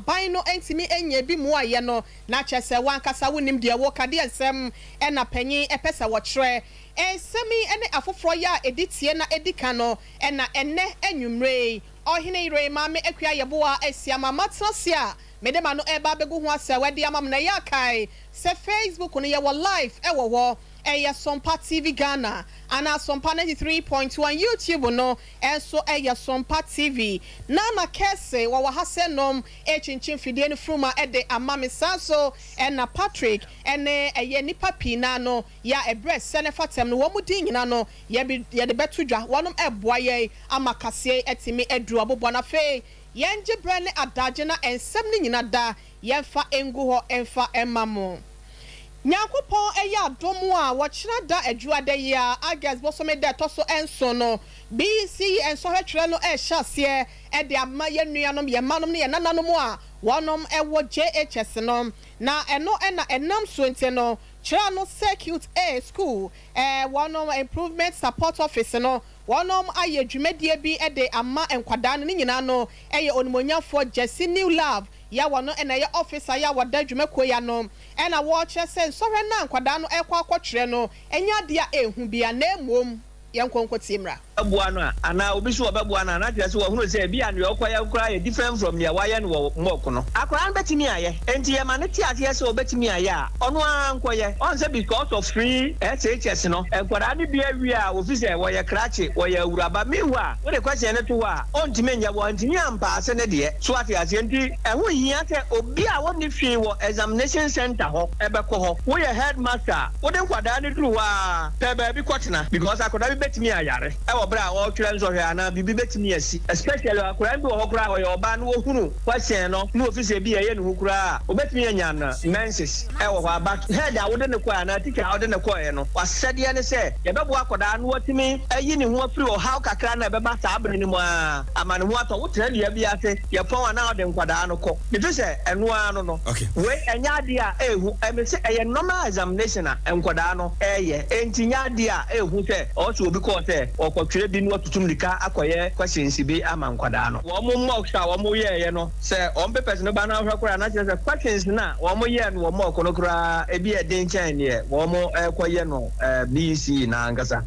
aban no ntumi nyɛ bi mmuaeɛ no, na kyerɛ sɛ w'ankasa wonnim deɛ woreka. Deɛ nsɛm na panyin pɛ sɛ wɔkyerɛ? Nsɛm yi ne afoforɔ yi a ɛdi tie na ɛdi kan no na ɛnnɛ anwummerɛ yi Ɔhene yere Maame Akua Yeboah asi ama matena ase a mede m'ano reba abɛgu ho asɛw de ama mo. Na ɛyɛ a kae sɛ Facebook no yɛwɔ live wɔ hɔ, ɛyɛ Sompa TV Ghana anaa Sompa 93.1, YouTube no nso yɛ Sompa TV. Nana Kɛse wɔwɔ ha sɛ nom rekyinkyin fidie no furuma de ama me, saa nso na Patrick ne ɛyɛ nnipa pii no ara no yɛ a ɛberɛ sɛ ne fatam no wɔn din nyina no yɛde bɛto dwa, wɔnom reboa yɛn ama kaseɛ yi atumi aduru aboboa no. Afei yɛngye berɛ ne adagye na nsɛm no nyina da yɛmfa ngu hɔ mfa mma mo. Nyankopɔn yɛ adom a, wɔkyena da Adwuada yi ara, August bosome da ɛtɔ so nson no, BECE nsɔhwɛ twerɛ no rehyɛ aseɛ de ama yɛn nuanom, yɛn mmanom ne yɛn nananom a wɔnom wɔ JHS no. Na ɛno na ɛnam soɔ nti no, kyerɛ no Circuit A School, wɔnom Improvement Support Office no, wɔnom ayɛ dwumadie bi de ama nkwadaa no, ne nyinaa no yɛ Onimuonyamfoɔ Jesse New Love yɛ wɔno na ɛyɛ officer yɛ a wɔda dwumakuo yi ano, ɛna wɔrekyerɛ sɛ nsɔhwɛ no a nkwadaa no rekɔ akɔtwerɛ no nyɛ adeɛ a ɛhu bia na mmom yɛnkɔ nkɔtie mmra. Bɛboa no a, anaa obi so ɔbɛboa no a, na kyerɛ sɛ wahunu sɛ ebia nea ɔkɔyɛ no koraa yɛ different from nea wayɛ no wɔ mock no. Akwadaa no bɛtumi ayɛ, enti yɛma no te aseɛ sɛ ɔbɛtumi ayɛ a, ɔno ara nkɔyɛ. Ɔn sɛ because of free SHS no, nkwadaa no bi awie a wɔfi sɛ wɔyɛ krakye, wɔyɛ awuraba. Meanwhile, wode question no to hɔ a, ɔntumi nyɛ, wantumi ampaase ne deɛ. So wate aseɛ? Nti ɛho nhia sɛ obi a ɔnni hwee wɔ examination centre hɔ bɛkɔ hɔ. Woyɛ headmaster a, wode nkwadaa no duru hɔ ara, pɛ baabi kɔtena because akwadaa bi bɛtumi ayare wɔ berɛ a ɔretwerɛ nsɔhwɛ anaa biribi bɛtumi asi. Especially akwadaa bi wɔ hɔ koraa a ɔyɛ ɔbaa na ɔhunu question no na ɔfi sɛ ebia ɛyɛ ne hu koraa a, ɔbɛtumi anya no menses wɔ hɔ a. But head a wode no kɔeɛ anaa teacher a wode no kɔeɛ no, w'asɛdeɛ ne sɛ yɛbɛboa akwadaa no na watumi ayi ne ho afiri ɔhaw kakra no a ɛbɛba saa berɛ no mu ara ama ne ho atɔ. Wotena dua bi ase, yɛpɔn a na wode nkwadaa no kɔ. Mefi sɛ ɛno ara no no. Wei ɛnyɛ adeɛ a ɛɛhu. Mese ɛyɛ normal examination a nkwadaa no ɛɛyɛ. Enti nyɛ adeɛ a ɛɛhu sɛ ɔwɔ sɛ obi kɔɔ sɛ ɔɔkɔtwerɛ bi na watutu mmirika akɔyɛ questions bi ama nkwadaa no. Wɔn mocks a wɔn yɛɛyɛ no, sɛ wɔn papers no ba na wohwɛ koraa a, na kyerɛ sɛ questions no a wɔn yɛɛ no wɔ mock no koraa ebi yɛ den kyɛn deɛ wɔn ɛɛkɔyɛ no BECE no ankasa.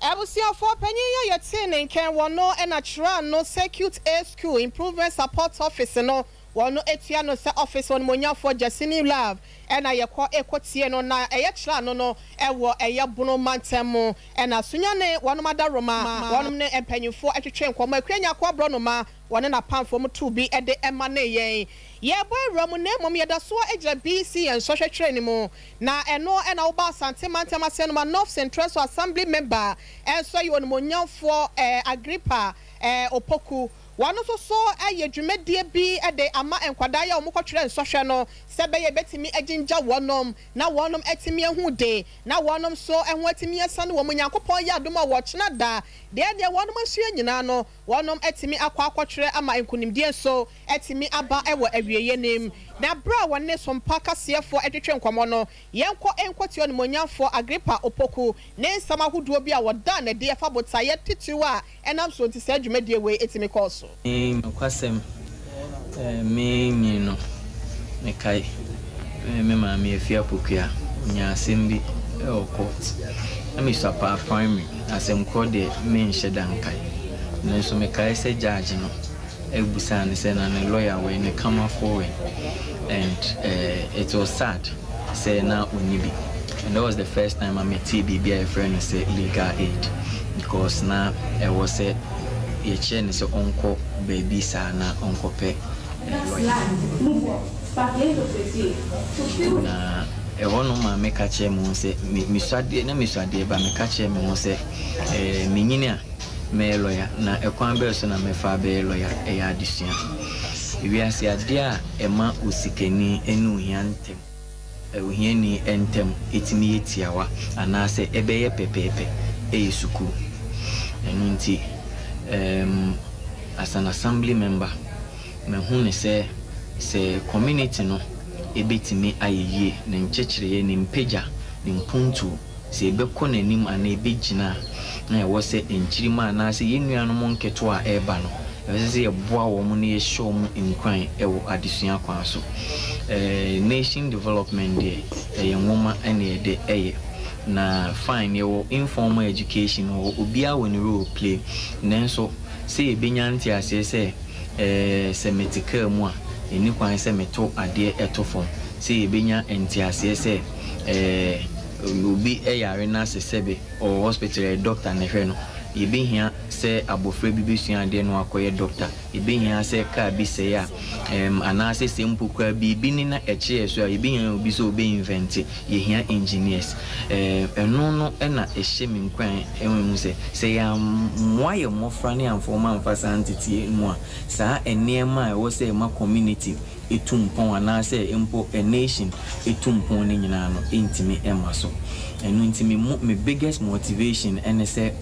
Abusuafoɔ panyin yi a yɛtee ne nkɛn wɔ no na kyerɛɛ no Circuit A School Improvement Support Office no wɔ no atua no sɛ office onimuonyamfoɔ Jasini Love na yɛkɔ kɔ tie no na ɛyɛ kyerɛ ano no wɔ ɛyɛ Bono mantam mu na Sunyani wɔnom adaworoma wɔnom ne mpanyinfoɔ twetwe nkɔmmɔ Akua Nyarko Aborɔnoma wɔne n'apamfoɔ mu too bi de ma ne yɛn yɛrebɔ awura mu na mmom yɛda so ara gyina BC yɛn nsɔhwɛ twerɛ no mu na ɛno na woba Asante mantam ase no ma North Centreso Assembly member nso yɛ onimuonyamfoɔ Agrippa Opoku. Wɔn nso so yɛ dwumadie bi de ama nkwadaa yi a wɔkɔtwerɛ nsɔhwɛ no sɛ ɛbɛyɛ ɛbɛtumi agyingya wɔnom na wɔnom atumi ahu de na wɔnom nso ho atumi asiane wɔn. Nyankopɔn yɛ adom a wɔkyena da deɛ deɛ wɔnom asua nyinaa no wɔnom atumi akɔ akɔtwerɛ ama nkunimdie nso atumi aba wɔ awieɛ no mu. Na berɛ a wɔne Sompa kaseɛfoɔ retwetwe nkɔmmɔ no, yɛnkɔ nkɔtie Onimuonyamfoɔ Agrippa Opoku ne nsɛm ahodoɔ bi a wɔdaa no adi ɛfa botaeɛ titiriw a ɛnam so nti saa dwumadie wei tumi kɔɔ so. Nokwasɛm, me nyin no, mekae me maame Afia Pokuaa, ɔnyaa asɛm bi wɔ court. Na mesua paa primary, asɛm korɔ deɛ menhyɛ da nkae. Nanso mekae sɛ judge no bisaa no sɛ na ne lawyer wɛn, ne kamafoɔ wɛn and it was sad sɛ na ɔnni bi. And that was the first time a metee biribi a yɛfrɛ no sɛ legal aid because na ɛwɔ sɛ yɛkyerɛ no sɛ ɔnkɔ baabi saa na ɔnkɔpɛ lawyer. Na ɛhɔ no maame ka kyerɛɛ me ho sɛ mesua adeɛ na mesua adeɛ ba meka kyerɛɛ me ho sɛ menyini a mɛyɛ lawyer na ɛkwan bɛn so na mɛfa abɛyɛ lawyer ɛyɛ adesua. Ewiase adeɛ a ɛma osikani ne ohia ntɛm ohiani ntam tumi yɛ tiawa anaasɛ ɛbɛyɛ pɛpɛɛpɛ yɛ sukuu. Ɛno nti, um, as an assembly member, mahu no sɛ, sɛ community no bɛtumi ayɛ yie, ne nkyekyereɛ, ne mpagya, ne mpuntuo, sɛ ɛbɛkɔ n'anim anaa ɛbɛgyina a, na ɛwɔ sɛ nkyirimma anaasɛ yɛn nuanom nketewa a ɛreba no Ɛsɛ sɛ yɛboa wɔn na yɛhyɛ wɔn nkuran wɔ adesua kwan so. Nation development deɛ, ɛyɛ nwoma na yɛde yɛ. Na fine, yɛwɔ informal education wɔ hɔ, obiara wɔ ne role play. Nanso sɛ yɛbɛnya nteaseɛ sɛ sɛ mete kaa mu a, ɛnni kwan sɛ meto adeɛ to fam. Sɛ yɛbɛnya nteaseɛ sɛ obi yare na sɛ sɛbe ɔwɔ hospital a, ɛyɛ doctor na ɛhwɛ no. Yɛbɛhia sɛ abɔfra bi bɛsua adeɛ na wakɔyɛ doctor. Yɛbɛhia sɛ kaa bi sɛe a, anaasɛ sɛ mpo koraa biribi ne na ɛkye yɛn so a, yɛbɛhia obi sɛ ɔbɛ invent. Yɛhia engineers. Ɛno no na ɛhyɛ me nkuran ma mehu sɛ, sɛ yɛammoa yɛn mmɔfra ne yɛamfa wɔn amfa saa nteteɛ mu a, saa nneɛma a ɛwɔ sɛ ɛma community tu mpɔn anaasɛ mpo a nation tu mpɔn no nyinaa no ntumi mma so. Ɛno nti me mo me biggest motivation ne sɛ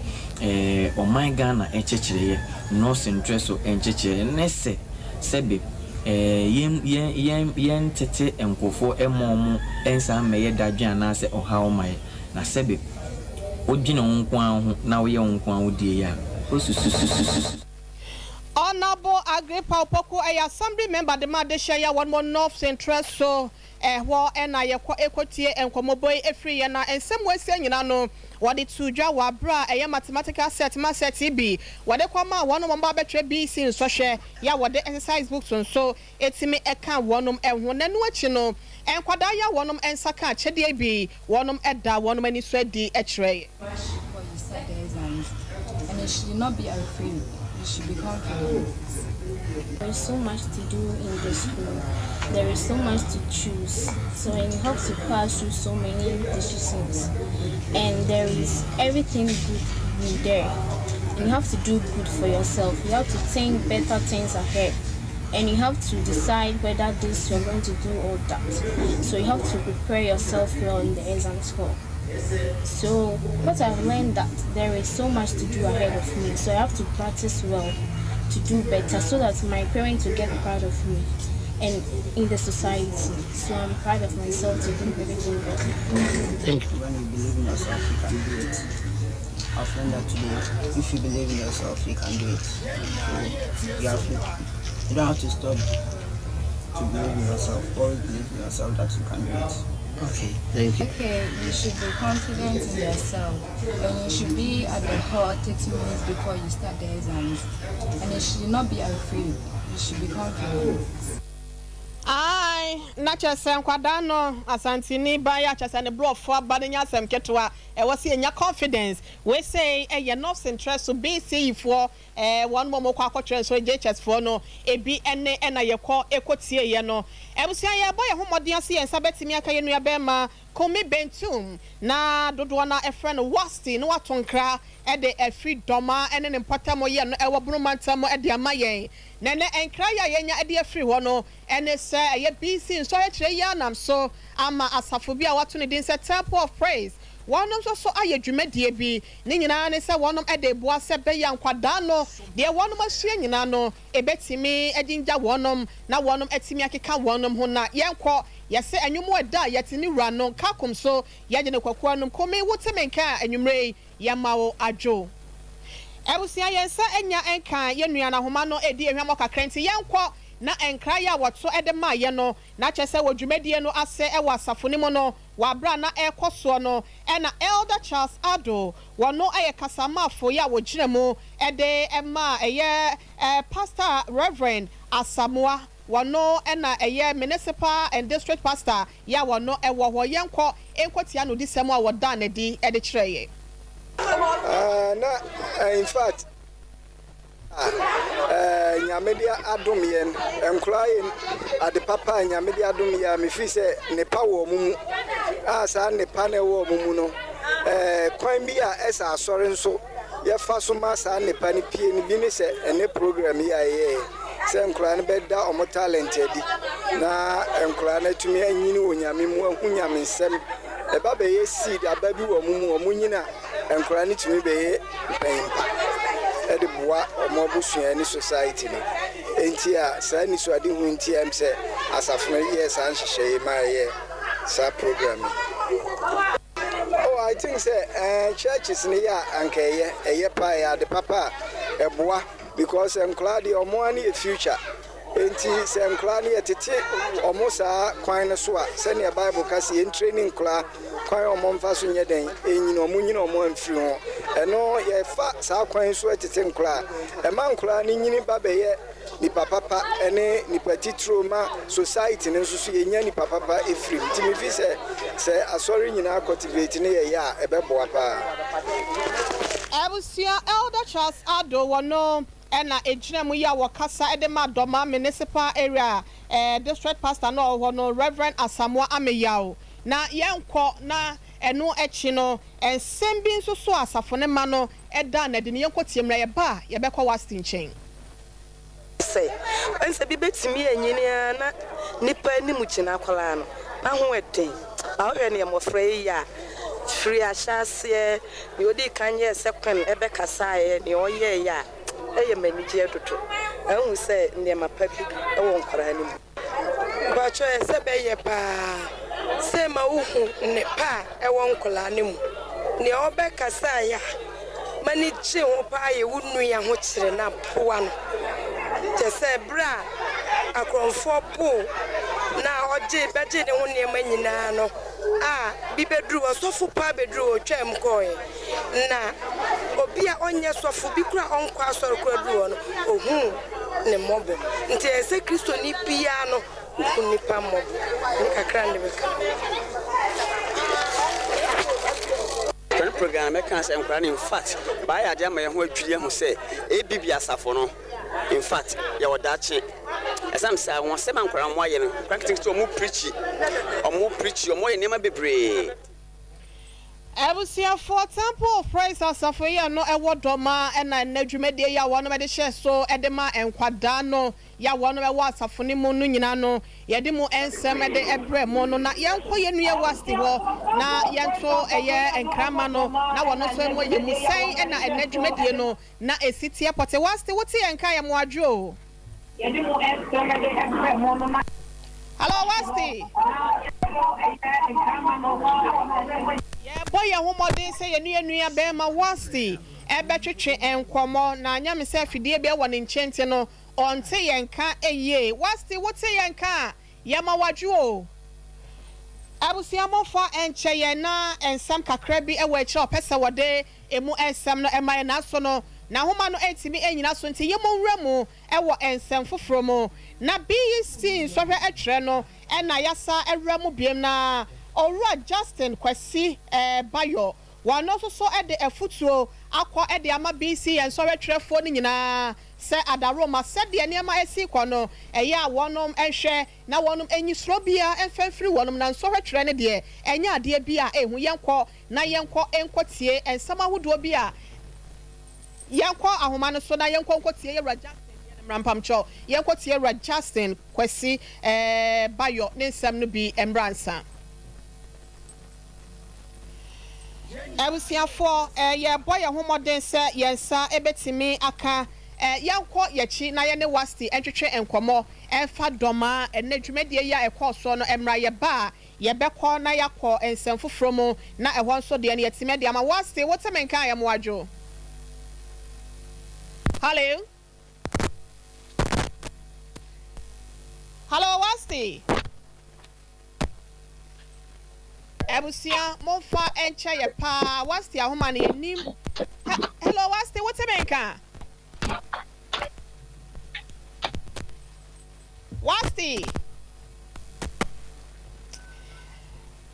ɔman Ghana nkyekyereeɛ, North Ntrɛso nkyekyereeɛ ne sɛ sɛbe yɛn yɛn yɛn yɛntete nkurɔfoɔ mma wɔn nsan mmɛyɛ dadwen anaasɛ ɔhaw mma yɛn. Na sɛbe wodwene wo nko ara ho na woyɛ wo nko ara wo deɛ yi a, wosususususu. Honourable Agrippa Opoku yɛ Assembly Member de ma adehyeɛ yi a wɔn wɔ North Ntrɛ so. Ɛhɔ na yɛkɔ kɔtie nkɔmmɔbɔ yi firi yɛn na nsɛm wɔasia nyinaa no wɔde too dwa wɔ aberɛ a ɛyɛ Mathematical Set ma Set bi wɔde kɔmaa wɔn a wɔba abɛtwerɛ BEC nsɔhwɛ yɛ a wɔde exercise books nso tumi ka wɔnom ho. Na ɛno akyi no nkwadaa yi a wɔnom nsa ka akyɛdeɛ bi wɔnom da wɔnom anisɔ adi kyerɛɛ. And you should not be afraid. You should be confident. There is so much to do in the school. There is so much to choose. So and you have to pass through so many decisions. And there is everything good in there. And you have to do good for yourself. You have to think better things ahead. And you have to decide whether this you're going to do or that. So you have to prepare yourself well in the exam hall. So what I've learned, that there is so much to do ahead of me. So I have to practice well to do better so that my parents will get proud of me and in the society. So I'm proud of myself to do everything better. Thank you. When you believe in yourself, you can do it. I've learned that today. If you believe in yourself, you can do it. So you don't have to stop to believe in yourself. Always believe in yourself that you can do it. Okay, thank you. Okay, you should be confident in yourself and you should be at the hall 30 minutes before you start the exams. And you should not be afraid. You should be confident. Ae, na kyerɛ sɛ nkwadaa no, Asanteni ba yi akyerɛ sɛ ne borɔfo aba no nyɛ asɛm ketewa. Ɛwɔ sɛ yɛnya confidence. Wei sei ɛyɛ North Ntrɛ so BCE foɔ, ɛɛ wɔn a wɔkɔ akɔtwerɛ nso JHS foɔ no ebi ɛne ɛna yɛkɔ ɛkɔtieeɛ no. Abusua, yɛrebɔ yɛn ho mmɔden ase yɛn nsa bɛtumi aka yɛn nua bɛrima Kumi Bentum, na dodoɔ no ara ɛfrɛ no Wasti, na wato nkra de afiri Dɔma ne ne mpɔtam yɛ no ɛwɔ Bono mantam de ama yɛn. Na ɛnnɛ nkra yi a yɛanya de afiri hɔ no ne sɛ ɛyɛ BC nsɔhwɛkyerɛ yi ara nam so ama asafo bi a wɔato ne din sɛ Temple of Praise wɔnom nso so ayɛ dwumadie bi. Ne nyinaa ne sɛ wɔnom de reboa sɛ ɛbɛyɛ a nkwadaa no deɛ wɔnom asua nyinaa no ɛbɛtumi agyingya wɔnom na wɔnom atumi akeka wɔnom ho. Na yɛnkɔ yɛse ɛnwom ɛda a yɛte ne wura no nkakom so yɛgye no kwaku anom kome wote me nka a anwummerɛ yi yɛma wo adwo. Abusua, yɛn nsa anya nka yɛn nua no ahoma no redi ahwammɔ kakra nti yɛnkɔ na nkra yi a wɔto de maa yɛn no na kyerɛ sɛ wɔ dwumadie no ase wɔ asafo no mu no wɔ aberɛ a na ɛrekɔ soɔ no ɛna Elder Charles Addo, wɔno yɛ kasamafo yi a wɔgyina mu de maa ɛyɛ Pastor Rev. Asamoah, wɔno na ɛyɛ Municipal and District Pastor yi a wɔno wɔ hɔ. Yɛnkɔ nkɔtie anodisɛm a wɔdaa no adi de kyerɛɛ yɛn. Ah, na eh, in fact, ah, eh, Nyame de adom yɛn, nkoraa yɛ ade papa a Nyame de adom yɛn a mefiri sɛ nnepa wɔ ɔmo mu, a saa nnepa na ɛwɔ ɔmo mu no, eh, kwan bi a ɛsɛ asɔre nso yɛfa so ma saa nnepa no pie no bi ne sɛ ɛnɛ program yi a yɛyɛɛ sɛ nkoraa no bɛda ɔmo talent adi na nkoraa no atumi anyini wɔ Nyame mu, ahu Nyame nsɛm, ɛba bɛyɛ seed aba bi wɔ ɔmo mu, ɔmo nyini a nkoraa no tumi bɛyɛ mpanyimpa ɛde boa ɔmo abusua ne society no. Enti a saa nisuadehu nti a ɛm sɛ asafo no yɛɛ saa nhyehyɛe ma ɛyɛ saa program yi. Oh, I think sɛ churches no yɛ a anka ɛyɛ, ɛyɛ paa, ɛyɛ ade papa a ɛboa. Because nkwadaa deɛ, ɔmo ara ne yɛ future. Enti sɛ nkwadaa no yɛtete ɔmo saa kwan no so a, sɛnea Bible ka sɛ yɛn training nkwadaa kwan a ɔmo mfa so nyɛ dɛn ɛnyini ɔmo nyini ɔmo amfiri ho. Ɛno yɛfa saa kwan so tete nkwadaa a, ɛma nkwadaa no nyini ba bɛyɛ nipa papa ne nipa titiro ma society no nso so yɛnya nipa papa ɛfiri mu. Nti mefi sɛ sɛ asɔre nyinaa cultivate ne yɛyɛ a, ɛbɛboa paa. Abusua Elder Charles Addo wɔ no na ɛgyina mu yi a wɔkasa de ma Dormaa Municipal Area District Pastor no a ɔwɔ hɔ no, Rev. Asamoah Ameyaw. Na yɛnkɔ na ɛno akyi no, nsɛm bi nso so a asafo no ma no da no adi no, yɛnkɔtie mmra. Yɛba a, yɛbɛkɔ Wasti nkyɛn. Sɛ ɛnsɛ bi bɛtumi anyini ara na nipa anim gyina akwadaa no, n'aho ɛden. Ba wohwɛ neɛ mmɔfra yi yɛ a, firi ahyɛaseɛ, deɛ ɔdii kan yɛɛ sɛ Queen bɛkasaeɛ, deɛ ɔyɛeɛ a, ɛyɛ me anigyeɛ dodo. Mahu sɛ nneɛma pa bi wɔ nkwadaa no mu. Mpakyɛw ɛsɛ bɛyɛ paa sɛ ma wo hu nnepa a ɛwɔ nkwadaa no mu. Nea ɔbɛ kasaeɛ a m'ani gye ho paa yɛ wo nua ho kyerɛ no aboa no. Kyerɛ sɛ berɛ a akorɔmfoɔ boo no a ɔgye bɛgyee ne ho nneɛma nyinaa no a bi bɛduruu hɔ, sɔfo paa bɛduruu hɔ ɔtwaam kɔeɛ. Na obi a ɔnyɛ sɔfo bi koraa a ɔnkɔ asɔre koraa duru hɔ no, ohuu ne mmɔbɔ. Nti ɛsɛ sɛ Kristoni biara no hu nnipa mmɔbɔ. Ne kakra na mede bɛka. Twɛn program na mɛka sɛ nkwadaa no infact baayɛ adeɛ ama yɛn ho adwiri ahu sɛ ABB asafo no infact yɛwɔ daakye ɛsam sɛ wɔn asɛm a nkwadaa wɔn ayɛ no nkwadaa nketenkete wɔn preachi wɔn preachi wɔn yɛ nneɛma bebree. Abusuafoɔ, Temple of Praise asafo yi a no ɛwɔ Dɔma na ɛnnɛ dwumadie yi a wɔnom de hyɛɛ so de ma nkwadaa no yi a wɔnom ɛwɔ asafo no mu no nyinaa no yɛde mu nsɛm de brɛ mo no na yɛnkɔ yɛn nua Wasti hɔ na yɛnto ɛyɛ nkrama no na wɔno nso mmɔ yɛn mu sɛn na ɛnnɛ dwumadie no na ɛsi teɛ pɔte. Wasti wote yɛn nka yɛ mo adwo o. Yɛde mo nsɛm de brɛ mo no na. Hello Wasti. Yɛrebɔ yɛn ho mmɔden sɛ yɛne yɛn nua barima Wasti bɛtwetwe nkɔmmɔ, na anyɛ me sɛ afidie bi wɔ ne nkyɛn nti no, ɔnte yɛn nka yie. Wasti, wote yɛn nka a, yɛma wo adwo o. Abusua momfa nkyɛ yɛn na nsɛm kakra bi wɔ akyire a ɔpɛ sɛ wɔde emu nsɛm no ma yɛn, nanso no, n'ahoma no ntumi nnyina so nti yemmɔ nwura mu wɔ nsɛm foforɔ mu. Na BEC nsɔhwɛ twerɛ no na yɛasa awura mu biom na Owura Justin Kwasi Bayor wɔno nso so de afutuo akɔ de ama BEC nsɔhwɛ twerɛfoɔ no nyinaa sɛ adaworoma sɛdeɛ nneɛma asi rekɔ no ɛyɛ a wɔnom nhwɛ na wɔnom nyi suro biara mfa mfiri wɔnom na nsɔhwɛ twerɛ no deɛ ɛnyɛ adeɛ bi a ɛhu yɛnkɔ na yɛnkɔ nkɔtie nsɛm ahodoɔ bi a yɛnkɔ ahoma no so na yɛnkɔ nkɔtie Yɛwura Justin deɛ no mmra mpamkyɛw yɛnkɔtie Yɛwura Justin Kwasi eh, Bayɔ ne nsɛm no bi mmra nsa. Abusuafoɔ eh, yɛrebɔ yɛn ho mmɔden sɛ yɛn nsa bɛtumi aka eh, yɛnkɔ yɛakyi na yɛne Wasti ntwetwe nkɔmmɔ ɛmfa dɔm a ɛnnɛ dwumadie yi a ɛkɔɔ soɔ no mmra yɛba a Yɛbɛkɔ na yɛakɔ nsɛm foforɔ mu, na ɛhɔ nso deɛ no yɛatumi adi ama wo. Ase, wote me nka a, yɛ mmoadwo. Hallo? Hallo, Wasti? Abusua, momfa nkyɛ yɛ paa. Wasti ahoma no, yɛnnim. Hello, Wasti, wote me nka? Wasti!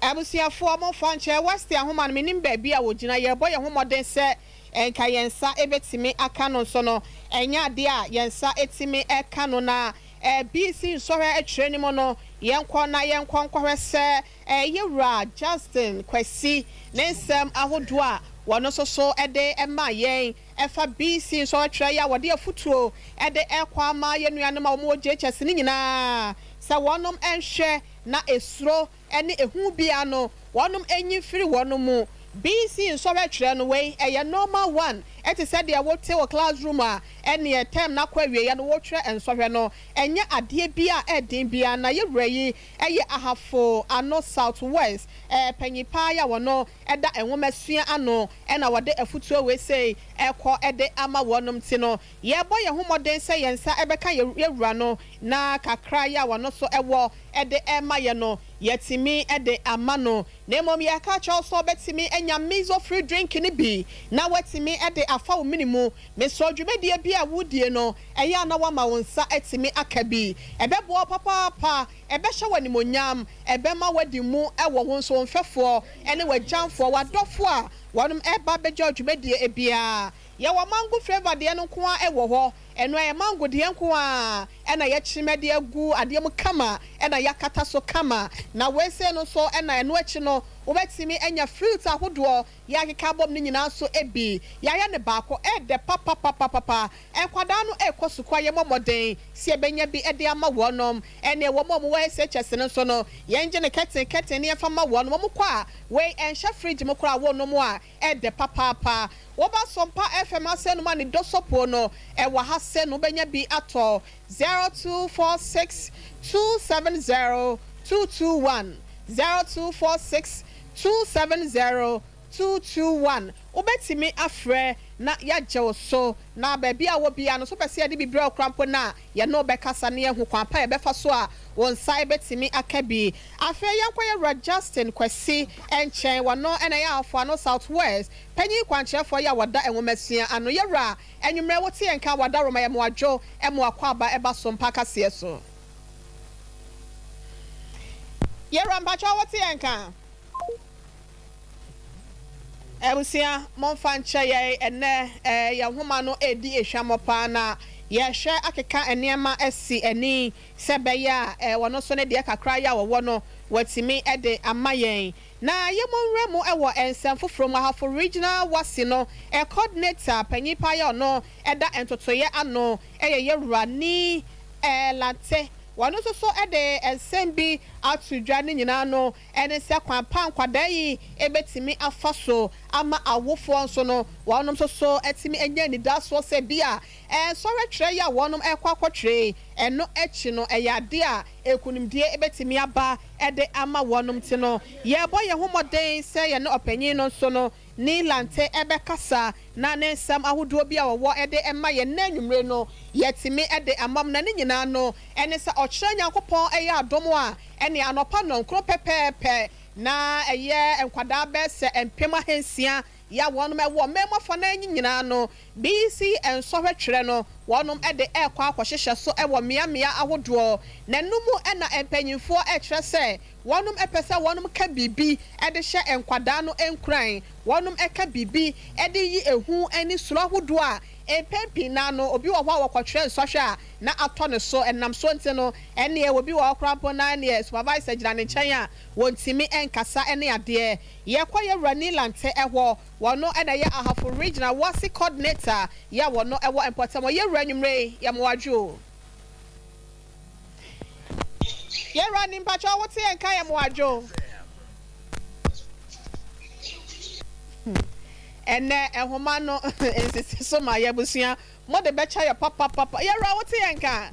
Abusuafoɔ momfa nkyɛ Wasti ahoma no, mennim baabi a ɔgyina, yɛrebɔ yɛn ho mmɔden sɛ nka yɛn nsa bɛtumi aka no nso no, ɛnyɛ adeɛ a yɛn nsa tumi ka no, na BC nsɔhwɛ twerɛ no mu no, yɛnkɔ na yɛnkɔ nkɔhwɛ sɛ Yɛwura Justin Kwasi ne nsɛm ahodoɔ a wɔno nso so de ma yɛn ɛfa BC nsɔhwɛ twerɛ yi a wɔde afutuo de rekɔ ama yɛn nuanom a wɔwɔ JHS no nyinaa sɛ wɔnom nhwɛ na esuro ne ehu biara no wɔnom nyi mfiri wɔnom mu. BC nsɔhwɛ twerɛ no wei ɛyɛ normal one. Te sɛ deɛ wote wɔ classroom a ɛneɛ term no akɔ awieɛ no woretwerɛ nsɔhwɛ no. Ɛnyɛ adeɛ bi a ɛden biara. Na yɛ wura yi yɛ Ahafo Ano South West panyin paa yi a wɔno da nwomasua ano na wɔde afutuo wei sei rekɔ de ama wɔnom nti no yɛrebɔ yɛn ho mmɔden sɛ yɛn nsa bɛka yɛ wura no na kakra yi a wɔno nso wɔ de rema yɛn no yɛatumi de ama no. Na mmom yɛreka akyerɛ wo sɛ wobɛtumi anya Mizo free drink no bi na woatumi de afa wo mene mu. Mesrɛ wo dwumadie bi a woredie no, ɛyɛ a na woama wo nsa atumi aka bi. Ɛbɛboa wo papaapa, ɛbɛhyɛ wo animuonyam, ɛbɛma woadi mu wɔ wo nso wo mfɛfoɔ ne w'agyamfoɔ, w'adɔfoɔ a wɔnom reba abɛgya wo dwumadie biara. Yɛwɔ mango flavour deɛ no nko ara wɔ hɔ. Ɛno ɛyɛ mango deɛ nko ara na yɛkyem de agu adeɛ mu kama na yɛakata so kama. Na wei sei no nso na ɛno akyi no wobɛtumi anya fruits ahodoɔ yɛakeka abom no nyinaa nso bi. Yɛayɛ no baako, ɛɛdɛ papapapapa. Nkwadaa no rekɔ sukuu a yɛmmɔ mmɔden sɛ yɛbɛnya bi de ama wɔnom. Ɛneɛ wɔn a wɔwɔ SHS no nso no yɛngye no kɛten kɛten na yɛmfa mma wɔnom. Wɔkɔ a wei ɛnhyɛ fridge mu koraa wonom a Ɛdɛ papaapa. Woba Sompa FM ase nom a ne dɔsɔpuo no ɛwɔ ha se no wobɛnya bi atɔ 0246 270 221 0246 270 221 Wobɛtumi afrɛ na yɛagye wo so na baabi a wowɔ biara no so wopɛ sɛ yɛde bi brɛ wo koraa mpo no a yɛne wo bɛkasa na yɛahu kwan pa a yɛbɛfa so a wo nsa bɛtumi aka bi. Afei yɛnkɔ yɛn wura Justin Kwasi nkyɛn, ɔno na ɛyɛ Afoano South West panyin kwankyerɛfoɔ yi a wɔda nwomasua ano. Yɛwura, anwummerɛ wote yɛn nka wɔ Adaworoma yɛ Moadwo mo akwaaba ɛba so mpa kaseɛ so. Yɛwura mpakyɛw wote yɛn nka? Abusua, momfa nkyɛ yɛn, ɛnnɛ yɛn nhoma no redi hwammɔ paa na yɛrehwɛ akeka nneɛma asi ani sɛ ɛbɛyɛ a wɔn nso ne deɛ kakra yi a wɔwɔ no wɔatumi de ama yɛn. Na yɛmmɔ nwura mu wɔ nsɛm foforɔ mu, Ahafo Regional WASSCE no coordinator panyin paa yi a ɔno da ntotoeɛ ano yɛ Yɛwura Nii Lante. Wɔn nso so de nsɛm bi ato dwa, ne nyinaa no Ɛne sɛ kwan pa a nkwadaa yi bɛtumi afa so ama awofoɔ nso no, wɔnom nso so atumi anya anidasoɔ sɛ bi a nsɔhwɛ twerɛ yi a wɔnom rekɔ akɔtwerɛ yi, ɛno akyi no ɛyɛ adeɛ a nkunimdie bɛtumi aba de ama wɔnom nti no, yɛrebɔ yɛn ho mmɔden sɛ yɛne ɔpanyin no nso no Nii Lante bɛkasa na ne nsɛm ahodoɔ bi a ɔwɔ de ma yɛn nnɛ anwummere no, yɛatumi de ama mo. Na ne nyinaa no ne sɛ ɔkyerɛ Nyankopɔn yɛ adom a, ɛne anɔpa nnɔnkron pɛpɛɛpɛ, na ɛyɛ nkwadaa bɛyɛ sɛ 6000 yɛ a wɔnom wɔ mmamu afanan yi nyinaa no, BC nsɔhwɛ twerɛ no, wɔnom de rekɔ akɔhyehyɛ so wɔ mmea mmea ahodoɔ. Na ɛno mu na mpanyinfoɔ rekyerɛ sɛ Wɔnom pɛ sɛ wɔnom ka biribi de hyɛ nkwadaa no nkuran, wɔnom ka biribi de yi ehu ne suro ahodoɔ a mpɛn pii no ara no obi wɔ hɔ a wɔkɔtwerɛ nsɔhwɛ a na atɔ ne so, ɛnam so nti no ɛneɛ obi wɔ hɔ koraa mpo na ɛneɛ supervisor gyina ne nkyɛn a wɔntumi nkasa ne adeɛ. Yɛkɔ yɛwura Nilante hɔ, wɔno na ɛyɛ Ahafo Regional WASSCE Coordinator yɛ a wɔno wɔ mpɔtam hɔ. Yɛwura anwummerɛ yi yɛma wo adwo o. Yɛwura ni mpakyɛw wo te yɛn nka yɛ mo adwo. Ɛnɛ nhoma no nsisi so ma yɛ abusua mo de bɛkyɛ yɛ papapapa yɛwura wo te yɛn nka.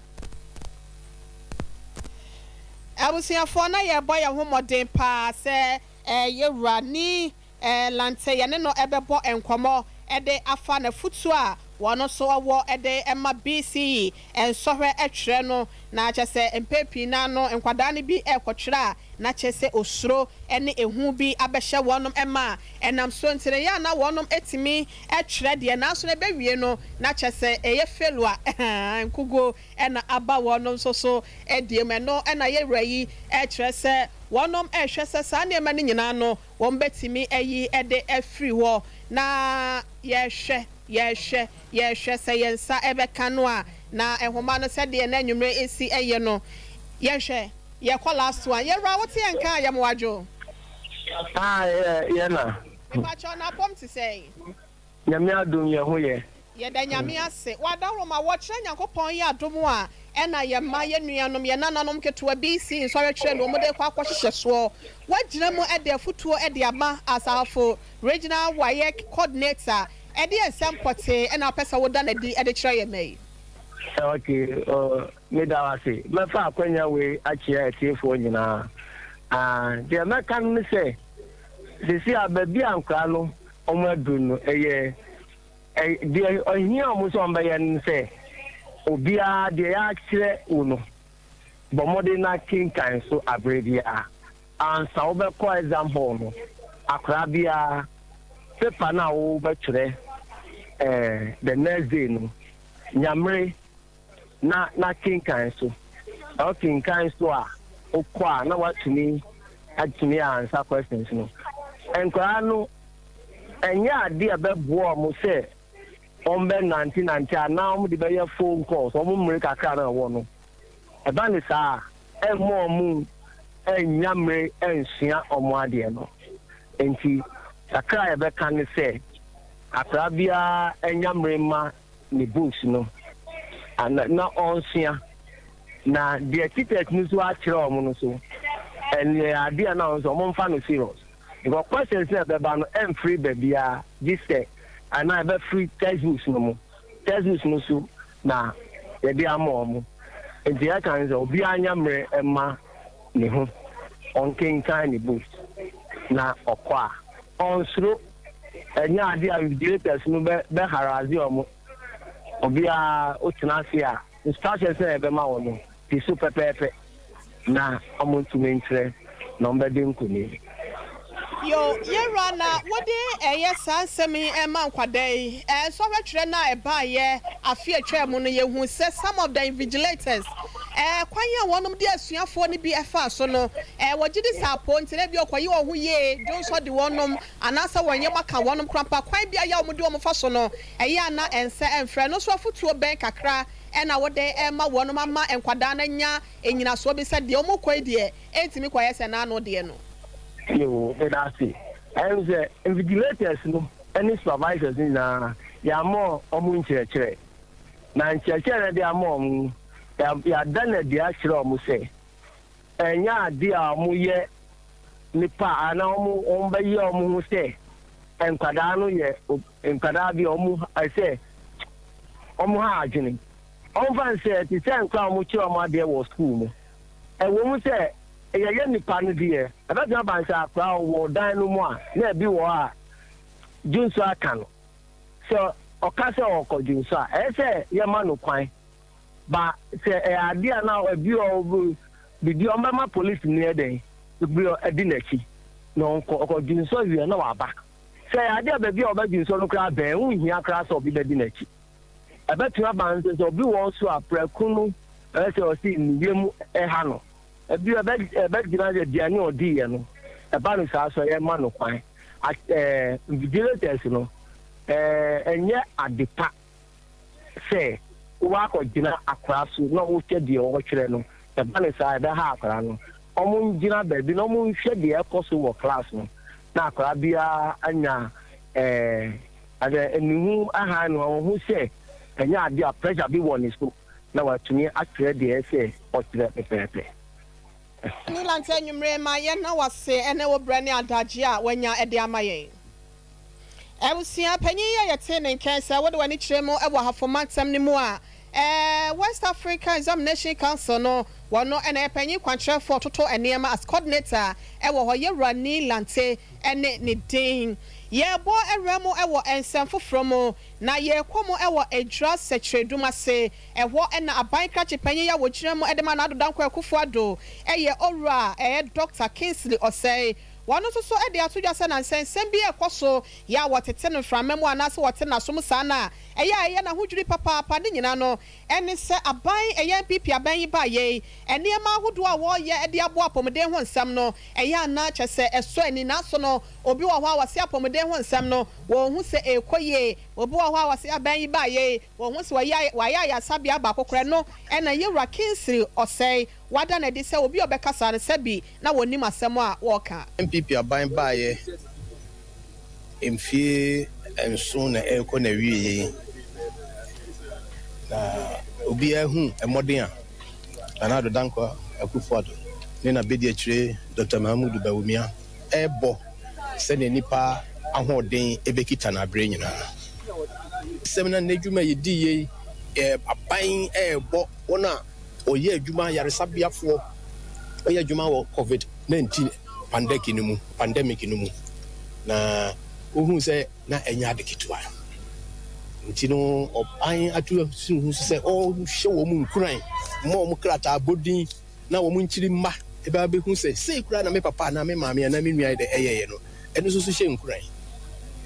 Abusuafoɔ na yɛbɔ yɛn ho mmɔden paa sɛ yɛwura ni Lante yɛne no bɛbɔ nkɔmmɔ de afa n'afotuo a wɔn nso wɔ de ma BCE nsɔhwɛ twerɛ no. Na kyerɛ sɛ mpɛn pii no ara no nkwadaa no bi rekɔtwerɛ a na kyerɛ sɛ osuro ne ehu bi abɛhyɛ wɔn ma a ɛnam so nti no ɛyɛ a na wɔn tumi twerɛ deɛ nanso no ɛbɛwie no na kyerɛ sɛ ɛyɛ failure nkuguo na aba wɔn nso so deɛ mu. Ɛno na yɛn wura yi rekyerɛ sɛ wɔn rehwɛ sɛ saa nneɛma no nyinaa no Wɔbɛtumi ayi de afiri hɔ na yɛhwɛ, yɛhwɛ, yɛhwɛ sɛ yɛn nsa bɛka no a, na nhoma no sɛdeɛ na anwummerɛ ɛsi yɛ no, yɛhwɛ, yɛkɔ last one. Yɛwura wote yɛn nka a, yɛ mo adwo. Ah, yɛ na. Mepakyɛw na apɔm te sɛn? Nyame adom yɛ ho yɛ. Yɛda Nyame ase. W'adaworoma, wɔkyerɛ Nyankopɔn yɛ adom a, ɛna yɛ mma, yɛ nuanom, yɛ nananom nketewa BC nsɔre kyerɛ no wɔn de kɔ akɔhyehyɛ soɔ. W'agyina mu de afutuo de ama Asafo Regional WAEC Coordinator. Ɛdeɛn nsɛm pɔtee na wopɛ sɛ woda no adi de kyerɛ yɛn nnɛ yi? Ok, meda wo ase. Mɛfa akwanya wei akyea atiefoɔ nyinaa. Ah, deɛ mɛka no ne sɛ, seesei a baabi a nkwadaa no wɔn aduru no, ɛyɛ, deɛ ɛhia wɔn sɛ wɔbɛyɛ no ne sɛ, obiara deɛ yɛakyerɛ wo no, bɔ mmɔden na kenkan so abere biara. Ansa wobɛkɔ exam hall no, akwadaa biara, paper no a wobɛtwerɛ eh, the next day no, nya mmere na na kenkan so. Na wokenkan so a, wokɔ a na woatumi atumi ansa questions no. Nkwadaa no, ɛnyɛ adeɛ a ɛbɛboa wɔn sɛ wɔbɛnantenante anaa wɔde bɛyɛ phone calls, wɔn mmere kakra no a ɛwɔ no. Ɛba no saa a, ɛmma wɔn nnya mmere nsua wɔn adeɛ no. Enti kakra a yɛbɛka ne sɛ, akwadaa biara nya mmere mma ne books no na ɔnsua. Na deɛ teachers no nso akyerɛ wɔn no nso, ɛyɛ adeɛ a na wɔn nso wɔmfa no serious. Because questions no a ɛbɛba no ɛmfiri baabiara gye sɛ anaa ɛbɛfiri textbooks no mu. Textbooks no so na yɛde ama wɔn. Nti yɛka ne sɛ obiara nya mmerɛ mma ne ho, ɔnkenkan ne books na ɔkɔ a, ɔnsuro. Ɛnyɛ adeɛ a invigilators no bɛ bɛ harass wɔn. Obiara wotena ase a, instructions a yɛbɛma wɔn no, di so pɛpɛɛpɛ na wɔntumi nkyerɛ na wɔbɛdi nkonim. Yo, yɛwura na wode ɛyɛ saa nsɛm yi ɛma nkwadaa yi. Nsɔhwɛ twerɛ no a ɛbaeɛ afe a ɛtwaa mu no, yɛhuu sɛ some of the invigilators, kwan a wɔnom de asuafoɔ no bi faa so no, wɔgye di sɛ apoo nti na ebia wɔkɔye wɔn ho yie, dwonsɔ de wɔnom, anaasɛ wɔn yam aka wɔnom koraa mpo a, kwan bi a ɛyɛ a wɔde wɔn fa so no, ɛyɛ a na ɛnsɛ ɛmfrɛ. Ɛno nso afotuo bɛn kakra na wode rema wɔnom ama nkwadaa no anya nnyinasoɔ bi sɛ deɛ wɔrekɔ yi deɛ, ɛntumi kɔyɛ sɛ n'ano deɛ no? Yoo, meda ase. Ɛyɛ me sɛ invigilators no ne supervisors no nyinaa, yɛama wɔn nkyerɛkyerɛ. Na nkyerɛkyerɛ no yɛde ama wɔn no, yɛada no adi akyerɛ wɔn sɛ ɛnyɛ ade a wɔyɛ nnipa anaa wɔbɛyɛ wɔn ho sɛ nkwadaa no yɛ nkwadaa bi a wɔn sɛ wɔn ha adwene. Wɔmfa no sɛ ɛte sɛ nkwadaa a wɔkyerɛ wɔn adeɛ wɔ sukuu mu. Ɛwom sɛ yɛyɛ nnipa no deɛ, ɛbɛtumi aba no sɛ akwadaa a ɔwɔ dan no mu a na ebi wɔ hɔ a dwonsɔ aka no. Sɛ ɔka sɛ ɔrekɔ dwonsɔ a, ɛyɛ sɛ yɛma no kwan. Ba sɛ ɛyɛ adeɛ a na ebi wɔ biribi a wɔbɛma polisini yɛ dɛn bi adi n'akyi na ɔnkɔ ɔkɔ dwonsɔ wie a na waba. Sɛ ɛyɛ adeɛ a baabi a ɔbɛdwonsɔ no koraa bɛn, ho nhia koraa sɛ obi bɛdi n'akyi. Ɛbɛtumi aba nso sɛ obi wɔ hɔ nso a prɛko no ɛyɛ sɛ ɔsi ne yam ha no. Ebi ɛbɛgyina sɛ aduane a ɔdiiɛ no, ɛba no saa so a yɛma no kwan. Ɛɛ invigilators no, ɛɛ ɛnyɛ ade pa sɛ woakɔgyina akwadaa so na wohwɛ deɛ ɔretwerɛ no. Ɛba no saa a ɛbɛha akwadaa no. Wɔngyina baabi na wɔnhwɛ deɛ ɛrekɔ so wɔ class no na akwadaa biara anya ɛɛ Sɛ ne ho hann no a, ohu sɛ ɛnyɛ ade a pressure bi wɔ ne so na watumi akyerɛ deɛ ɛsɛ sɛ ɔkyerɛ pɛpɛɛpɛ. Nilante anwummere ma yɛnna wo ase ne wo brɛ ne adagyeɛ a woanya de ama yɛn. Abusua panyin yi a yɛtee ne nka sɛ wode w'ani kyerɛ mu wɔ Ahafo mantam no mu a, West Africa Examination Council no, wɔno na ɛyɛ panyin kwankyerɛfoɔ ɔtoto nneɛma as coordinator wɔ hɔ, Yɛwura Nii Lante ne ne din. Yɛrebɔ awura mu wɔ nsɛm foforɔ mu, na yɛrekɔ mu wɔ Adwira Sɛkyerɛdum ase. Ɛhɔ na aban krakye panyin yi a wɔgyina mu de ma Nana Addo Dankwa Akufo Addo yɛ Owura a ɛyɛ Dɔkta Kingsley Osei. Wɔn nso so de ato dwa sɛ na nsɛnsɛm bi rekɔ so yɛ a wɔtete no mframa mu anaasɛ wɔte n'asom saa no a, ɛyɛ a ɛyɛ no ahodwiri papaapa. Ne nyinaa no ne sɛ aban, ɛyɛ NPP aban yi baeɛ yi, nneɛma ahodoɔ a wɔreyɛ de aboa apɔmuden ho nsɛm no, ɛyɛ a na kyerɛ sɛ ɛsɔ ani. Nanso no, obi wɔ hɔ a ɔse apɔmuden ho nsɛm no, wɔnhu sɛ ɛrekɔ yie. Obi wɔ hɔ a ɔse aban yi baeɛ yi, wɔnhu sɛ wɔayɛ wɔayɛ ayaresabea baako koraa. Ɛno na Yɛwura Kingsley Osei wada no adi sɛ obi a ɔbɛka saa no, sɛbi na wɔnnim asɛm a wɔreka. NPP aban baeɛ mfie nson na ɛrekɔ n'awieɛ yi, na obiara hu mmɔden a Nana Addo Dankwa Akufo-Addo ne n'abadiakyire Dɔkta Mahamudu Bawumia rebɔ sɛdeɛ nnipa ahoɔden bɛkita no aberɛ nyinaa. Sɛm na n'adwuma a yɛdi yei, aban ɛrebɔ wɔn a wɔyɛ adwuma ayaresabeafoɔ wɔyɛ adwuma wɔ COVID-19 pandemic no mu pandemic no mu na wohu sɛ na ɛnyɛ ade ketewa, nti no ɔban ato si ho so sɛ ɔhyɛ wɔn mu nkuran ma wɔn krataa abɔdin na wɔn nkyiri mma ɛbɛ abɛhu sɛ sei koraa na me papa anaa me maame anaa me nua yɛ dɛ ɛyɛyɛ no. Ɛno nso so hyɛ nkuran,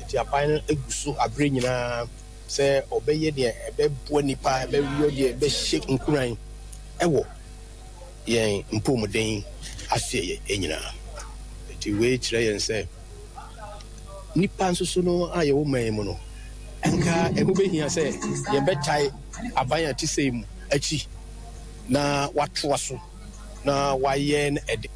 nti aban no egu so abere nyinaa sɛ ɔbɛyɛ deɛ ɛbɛboa nipa, ɛbɛyɛ deɛ ɛbɛhyɛ nkuran ɛwɔ yɛn mpɔmuden aseɛ nyinaa. Nti wei kyerɛ yɛn sɛ nipa nso so no a yɛwɔ man mu no, nka ɛho bɛhia sɛ yɛbɛtae aban a ɛte sɛ mu akyi na watoa so na wayɛ no ɛde.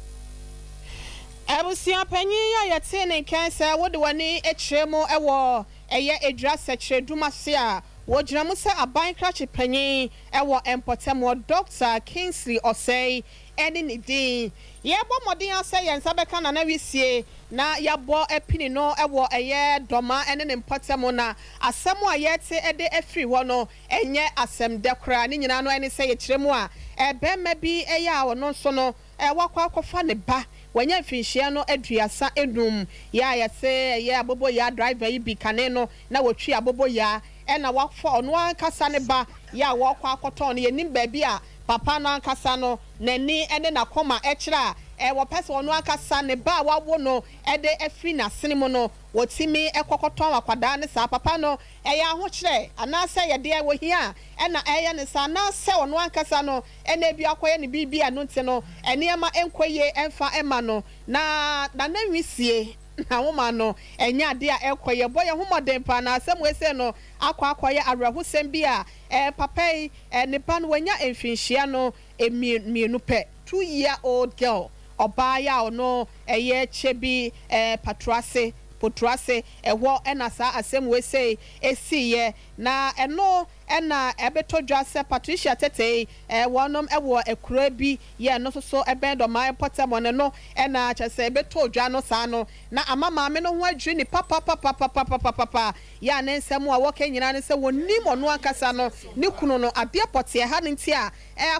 Abusua panyin a yɛte ne nkan sɛ wode w'ani akyerɛ mu wɔ ɛyɛ Edwira Sɛkyerɛ Dumase a wɔgyina mu sɛ aban krakye panyin wɔ mpɔtam, Dr Kingsley Ɔsɛe ɛne ne din. Yɛbɔ mmɔden asɛ yɛn nsa bɛka Nana Wisie na yɛabɔ apini no wɔ ɛyɛ Dɔma ne ne mpɔtam, na asɛm a yɛte de afiri hɔ no ɛnyɛ asɛm dɛ koraa. Ne nyinaa no ɛne sɛ yɛkyerɛ mu a, ɛbɛrima bi ɛyɛ a ɔno nso no wakɔ akɔfa ne ba, wɔanya mfinhyia no 35, yɛ a yɛsɛ ɛyɛ aboboyaa driver yi bi. Kane no na wɔtwi aboboyaa, ɛna wafa ɔno ankasa ne ba yɛ a wɔkɔ akɔtɔn no. Yɛnim baabi a papa no ankasa no n'ani ne n'akoma ɛkyerɛ a wɔpɛ sɛ ɔno ankasa ne ba a wawo no ɛde afiri n'asene mu no wɔtumi ɛkɔkɔtɔn akwadaa ne. Saa papa no ɛyɛ ahokyerɛ anaasɛ yɛdeɛ wɔhia ɛna ɛyɛ ne saa, anaasɛ ɔno ankasa no ɛna ebi akɔyɛ ne biribi a no nti no nneɛma nkɔ yie ɛmfa ɛma no na Nana Nwisie na nwoma no ɛnyɛ adeɛ a ɛkɔ. Yɛbɔ yɛn ho mmɔden paa na asɛm wei sɛ no akɔ akɔyɛ awerɛhosɛm bi a papa yi ne ba no wanya mfinhyia no 2 pɛ, 2 year old girl, ɔbaa yi a ɔno ɛyɛ kyɛ bi Patroase Potroase ɛhɔ ɛna saa asɛm wei sɛ esiiɛ. Na ɛno ɛna ɛbɛtɔ dwa sɛ Patricia Tete wɔnom ɛwɔ ekuro bi yɛ no nso so ɛbɛn Dɔmaa pɔtɛmɔ ne no, ɛna kyerɛ sɛ ɛbɛtɔ dwa no saa no na ama maame no ho adwiri ne papapapapapapapa. Yɛ a ne nsɛm a wɔka nyinaa ne sɛ wɔnim ɔno ankasa no ne kunu no adeɛ pɔteɛ ha no nti a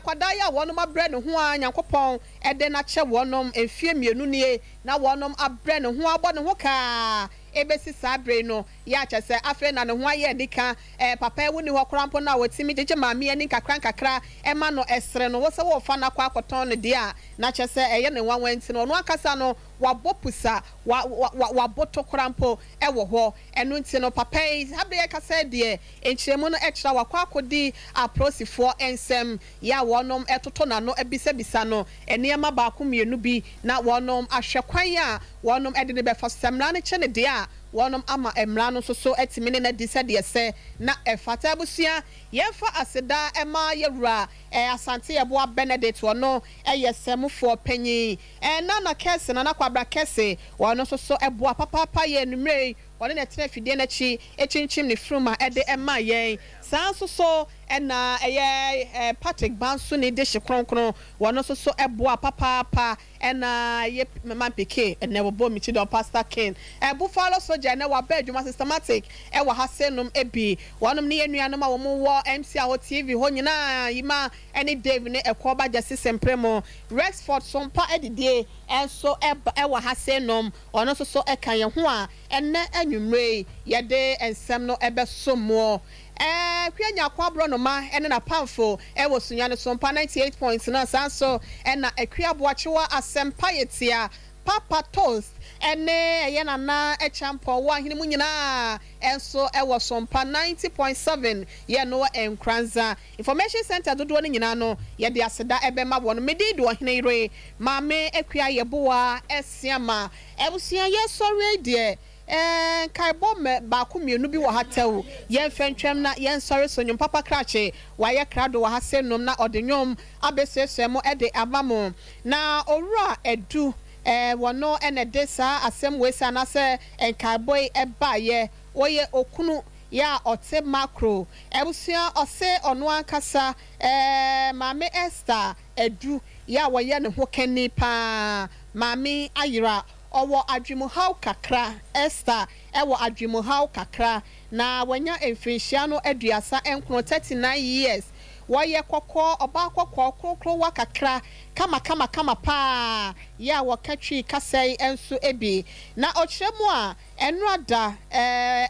akwadaa yi a wɔnom abrɛ ne ho a Nyankopɔn ɛde n'akyɛ wɔnom mfie 2 nie na wɔnom abrɛ ne ho abɔ ne ho kaa ebesi saa bere no yɛ akyɛ sɛ afei na ne ho ayɛ nika. Papa ewu ni hɔ koraa mpo na wɔtumi gyegye maame ani nkakra nkakra ɛma no ɛsere no wɔsɛ wɔfa no akɔ akɔtɔn no deɛ a na kyɛ sɛ ɛyɛ ne nwanwa. Nti no ɔno ankasa no wabɔ pusa wa wa waboto koraa mpo ɛwɔ hɔ. Ɛno nti no papa yi abere yɛ kasa deɛ nkyerɛmu no ɛkyerɛ wakɔ akɔdi apolisifoɔ nsɛm yɛ a wɔnom ɛtoto n'ano abisabisa no nneɛma baako mmienu bi na wɔnom ahwɛ kwan a wɔnom ɛde ne bɛfa so sɛ mmara no kyɛ ne deɛ a wɔnom ama mmara no nso so atumi ne n'adi sɛdeɛ sɛ na ɛfata. Abusua, yɛmfa aseda ɛma yɛwura Asante Yɛboa Benedict, ɔno ɛyɛ sɛmufoɔ panyin, Nana Kɛse, Nana Kwabra Kɛse, wɔn nso so ɛboa papaapa yɛ enumere yi wɔne na ɛtena afidie n'akyi ekyinkyim ne firuma ɛde ɛma yɛn. Saa nso so ɛna ɛyɛ Patrick Banso ne de hye kronkron, wɔn nso so ɛboa papaapa. Ɛna yɛ mama mpeke ɛnɛ wɔbɔ mi kyi dɔn Pastor Ken Buffalo Soldier, ɛnɛ waba adwuma systematic ɛwɔ ha senom ebi. Wɔnom ne yɛn nuanom a wɔn wɔ MC aho TV hɔ nyinaa, Yima ɛne Dave ne ɛkɔba Gyasi Sempere mu Rexford Sompa ɛdidie ɛnso ɛba ɛwɔ ha senom. Ɔno nso so ɛka yɛn ho a ɛnɛ anwummerɛ yi yɛde nsɛm no ɛbɛso moɔ. Hwɛ Nyako Aborɔnoma ɛne n'apamfo ɛwɔ Sunyane Sompa 98.9. Saa nso ɛna Akua Aboakyewa Asɛmpa yɛ Papa Toast ɛne ɛyɛ Nana Ɛkyampɔn wɔ ahene mu nyinaa ɛnso ɛwɔ Sompa 90.7 yɛ no Nkranza Information Center dodoɔ no nyinaa no yɛde aseda ɛbɛma wɔn. Mede de ɔhene yere Maame Akua Yɛboa Ɛsiama. Abusua, yɛsɔre deɛ nkaebɔ mɛ baako mmienu bi wɔ ha tɛw yɛmfɛ ntwɛm na yɛnsɔre so. Nnwom papa krakye wayɛ krado wɔ ha se nom na ɔde nnwom abɛsuasua mu ɛde ama mo. Na Owura Edu wɔno ɛna de saa asɛm wei sɛ anaasɛ nkaebɔ yi ɛbaayɛ. Wɔyɛ okunu yɛ a ɔte Makro. Abusua, ɔse ɔno ankasa Maame Esther Edu yɛ a wɔyɛ ne ho kɛni paa, maame ayera. ɔwɔ adwemuhaw kakra. Esther wɔ adwemuhaw kakra, na wanya mfirinhyia no 39, 39 years. Wɔyɛ kɔkɔɔ, ɔbaa kɔkɔɔ, krokrowa kakra, kamakamakama paa, yɛ a wɔka Twi kasa yi nso bi. Na ɔkyerɛ mu a, ɛnora da,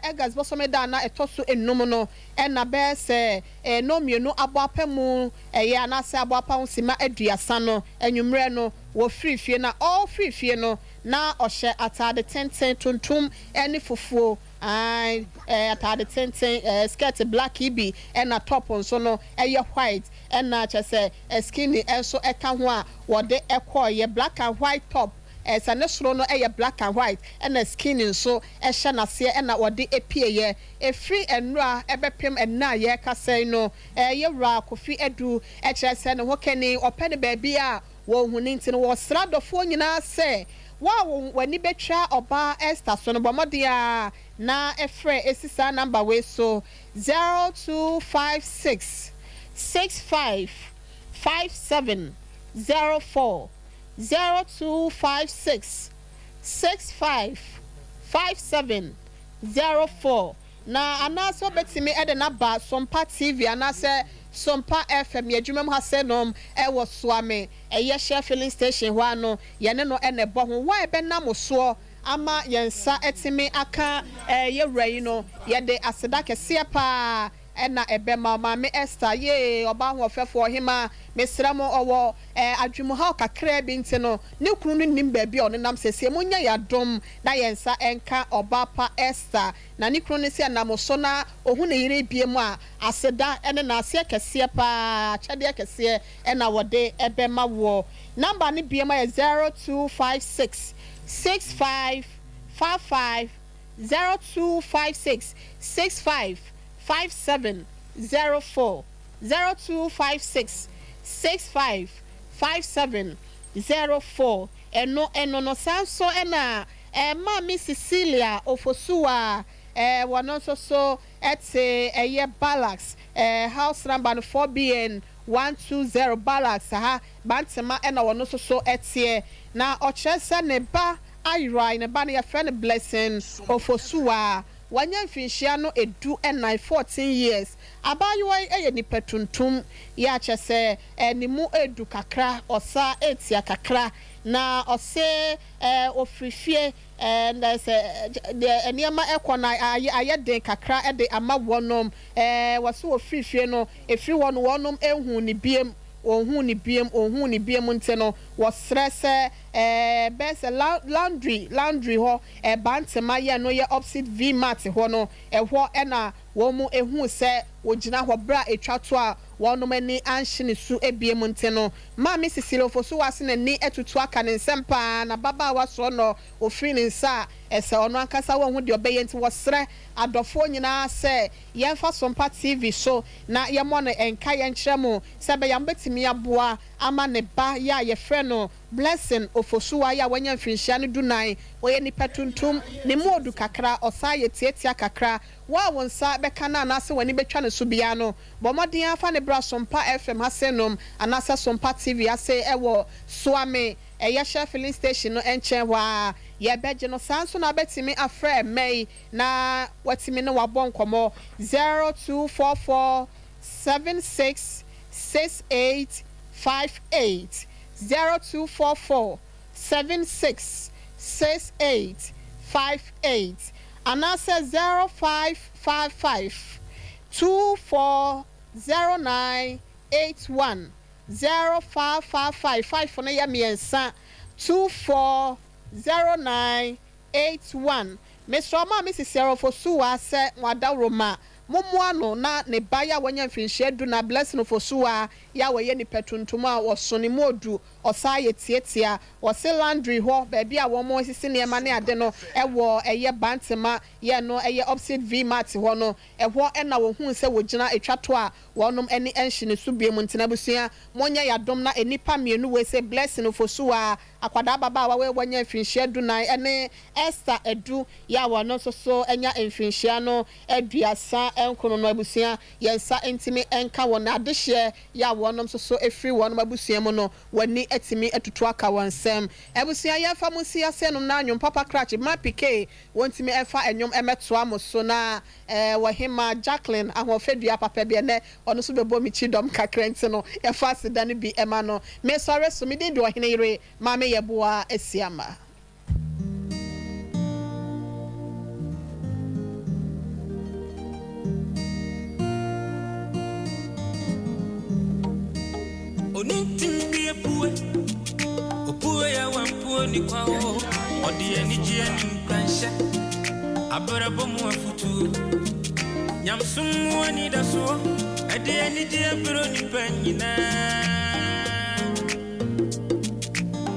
August bosome da a na ɛtɔ so nnum no, na bɛyɛ sɛ nnɔnmienu abɔ apa mu, ɛyɛ anaasɛ abɔ apa ho simma 30 no, anwummerɛ no, wɔfirii fie. Na ɔrefiri fie no, na ɔhyɛ ataade tenten tuntum ne fufuo. Ae, ɛɛ ataade tenten, ɛɛ skirt black yi bi ɛna top nso no ɛyɛ white ɛna kyerɛ sɛ skinny nso ɛka ho a wɔde ɛkɔeɛ. Black and white top, ɛɛ sɛ ne soro no ɛyɛ black and white ɛna skinny nso ɛhyɛ n'aseɛ ɛna wɔde ɛpieeɛ. Ɛfiri ɛnnora ɛbɛpem ɛnnɛ a yɛrekasa yi no, ɛɛ yɛwura Kofi Adu ɛkyerɛ sɛ ne ho kani, ɔpɛ no baabi a wɔnhu no nti no wɔsrɛ adɔfoɔ nyinaa sɛ Wo a w'ani bɛtwa ɔbaa Esther so no, bɔ mmɔden ara na frɛ si saa number wei so, 0256 65 57 04, 0256 65 57 04. Na anaasɛ wobɛtumi de no aba Sompa TV anaasɛ Sompa FM yɛn adwuma mu ha sɛ nom wɔ Suame ɛyɛ Shell filling station hɔ ano, yɛne no na ɛbɔ ho. Wo a ɛbɛnam wo soɔ ama yɛn nsa atumi aka yɛn wura yi no, yɛde aseda kɛseɛ pa ara na ɛbɛma wo. Maame Esther, yee, ɔbaa ahoɔfɛfoɔ, ɔhemaa, mesrɛ mo, ɔwɔ adwemuhaw kakraa bi nti no, ne kunu no nnim baabi a ɔnenam seesei. Monyɛ yɛn adom na yɛn nsa nka ɔbaa pa Esther. Na ne kunu no sɛ ɛnam so na ɔhu ne yere biom a, aseda ne naaseɛ kɛseɛ pa ara, akyɛdeɛ kɛseɛ na wɔde bɛma woɔ. Number no biom yɛ 0256 65 55 0256 65 57 04 0256 65 57 04 Ɛno ɛno no saa nso na Maame Cecilia Ofosuwa a wɔno nso so te ɛyɛ Barracks house number no 4BN 120 Barracks ha Bantema na ɔno nso so teɛ. Na ɔkyerɛ sɛ ne ba ayera, ne ba no yɛfrɛ no Blessing Ofosuwa. Wanya mfinhyia no 14, 14 years. Abaayewa yi yɛ nipa tuntum, yɛ a kyerɛ sɛ ne mu edu kakra, ɔsa etia kakra. Na ɔse Eh ofiri fie eh na sɛ deɛ nneɛma ɛkɔ no ayɛ ayɛ den kakra de ama wɔnom eh wɔse wɔfiri fie no ɛfiri hɔ no wɔnom nhuu no biem wɔnhuu no biem wɔnhuu no biem nti no wɔsrɛ sɛ eh bɛyɛ sɛ la laundry laundry hɔ eh Bantema yɛ no yɛ opposite V-mart hɔ no ɛhɔ ɛna wɔn huu sɛ wɔgyina hɔ berɛ a ɛtwa to a wɔnom ani anhye ne su biem nti no Maame Cecilia Ofosuwa se n'ani atutu aka ne nsam paa na ababaawa soɔ nɔ ofiri ne nsa a ɛsɛ ɔno ankasa wɔnhu deɛ ɔbɛyɛ nti wɔsrɛ adɔfoɔ nyinaa sɛ yɛmfa Sompa TV so na yɛmmɔ no nkaeɛ nkyerɛ mo sɛ ɛbɛyɛ a mobɛtumi aboa ama ne ba yɛ a yɛfrɛ no Blessing Ofosuwa yɛ a wanya mfirinhyia no 14, ɔyɛ nipa tuntum, ne mu ɔdu kakra, ɔsan yɛ tiatia kakra. Wo a wo nsa bɛka no anaasɛ w'ani bɛtwa ne so biara no, Bɔ mmɔden ara fa no bra Sompa FM ha se nom anaasɛ Sompa TV ha se ɛwɔ Suame ɛyɛ Shell filling station no nkyɛn hɔ ara. Yɛbɛgye no. Saa nso na wobɛtumi afrɛ mma yi na watumi ne wabɔ nkɔmmɔ 0244 76 68 58, 0244 76 68 58 anaasɛ 0555 2409 81 0555 five no yɛ mmiɛnsa 2409 81 Mesrɛ mo a me sisi Ofosuwa sɛ mo adaworoma mommoa no na ne ba yi a wanya mfirinhyia du na Blessing Ofosuwa yi a ɔyɛ nipa tuntum a ɔso ne mu odu ɔsan yɛ tiatia wɔse laundry hɔ baabi a wɔn sisi nneɛma ne ade no wɔ ɛyɛ Bantema yɛ no ɛyɛ opposite V-mart hɔ no Ɛhɔ na wɔhuu sɛ wɔgyina ɛtwa to a wɔnom ani nhye ne so biom nti no abusua monyɛ yadom na nnipa mienu wei sɛ Blessing Ofosuwa akwadaa ababaawa wei wanya mfinhyia 14 ɛne Esther Adu yɛ a wɔno nso so anya mfinhyia no 39 no abusua yɛn nsa ntumi nka wɔn adehyeɛ yɛ a wɔnom nso so firi wɔnom abusua mu no w'ani. atumi atutu aka wɔn nsam. Abusua yɛmfa mo nsi ase nom na nwom papa krakye ma PK wɔntumi mfa nwom mmɛtoa mo so na eh, Ɔhemmaa Jacqueline ahoɔfɛdua papa bi ɛnɛ ɔno nso bɛbɔ me kyidɔm kakra nti no yɛmfa aseda no bi ma no. Mesɔre so, me din de Ɔhene Yere Maame Yeboah Asiamah.